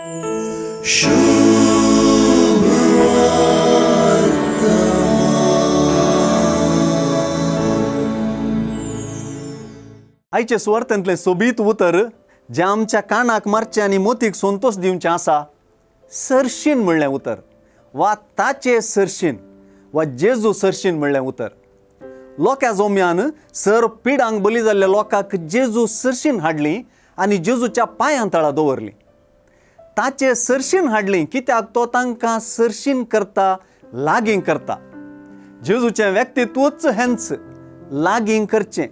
आयचे सुवार्थांतलें सोबीत उतर जें आमच्या कानाक मारचें आनी मोतीक संतोश दिवचें आसा, सरशीन म्हणलें उतर वा ताचे सरशीन वा जेजू सरशीन म्हणलें उतर. लोक्या जोम्यान सर पिडांक बली जाल्ल्या लोकांक जेजू सरशीन हाडली आनी जेजूच्या पांयां तळा दवरली. ताचे सरशीन हाडली कित्याक तो तांकां सरशीन करता, लागीं करता. जेजूचें व्यक्तित्वच हेंच, लागीं करचें.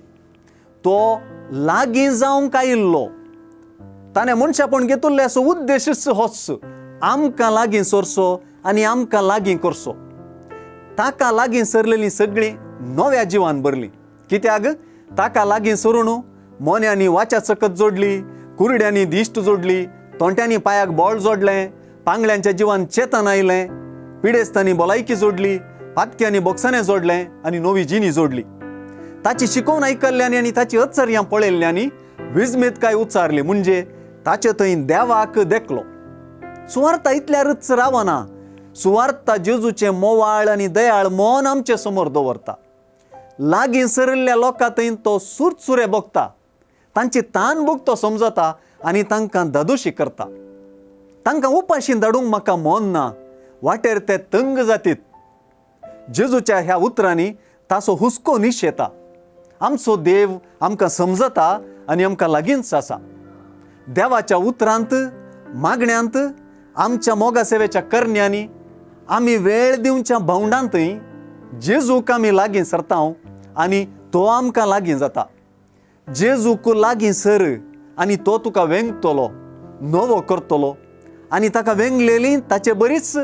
तो लागीं जावंक आयिल्लो. ताणें मनशापण घेतिल्लें असो उद्देशच होच, आमकां लागीं सरचो आनी आमकां लागीं करचो. ताका लागीं सरलेलीं सगळीं नव्या जिवान भरलीं. कित्याक ताका लागीं सरून मोन्यांनी वाच्या चकत जोडली, कुरड्यांनी दिश्ट जोडली, तोंट्यांनी पांयाक बळ जोडलें, पांगळ्यांच्या जिवान चेतन आयलें, पिडेस्तांनी भलायकी जोडली, पातक्यांनी बोक्साने जोडलें आनी नवी जिणी जोडली. ताची शिकोवन आयकल्ल्यांनी आनी ताची अचर्यां पळयल्ल्यांनी विजमीत काय उच्चारली, म्हणजे ताचे थंय देवाक देखलो. सुवार्ता इतल्यारच रावना, सुवार्ता जेजूचें मोवाळ आनी दयाळ मन आमचे समोर दवरता. लागीं सरिल्ल्या लोकां थंय तो सुरसुरे भोगता, तांची तान भोग तो समजता आनी तांकां दादोशी करता. तांकां उपाशी धाडूंक म्हाका मन ना, वाटेर ते तंग जातीत. जेजूच्या ह्या उतरांनी ताचो हुस्को निशेता. आमचो देव आमकां समजता आनी आमकां लागींच आसा. देवाच्या उतरांत, मागण्यांत, आमच्या मोगा सेवेच्या करण्यांनी, आमी वेळ दिवच्या भावंडांतय जेजूक आमी लागीं सरता आनी तो आमकां लागीं जाता. जेजूक लागीं सर आनी तो तुका वेंगतलो, नवो करतलो आनी ताका वेंगलेली ताचे बरीच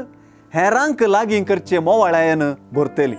हेरांक लागीं करचे मोवाळायेन भरतली.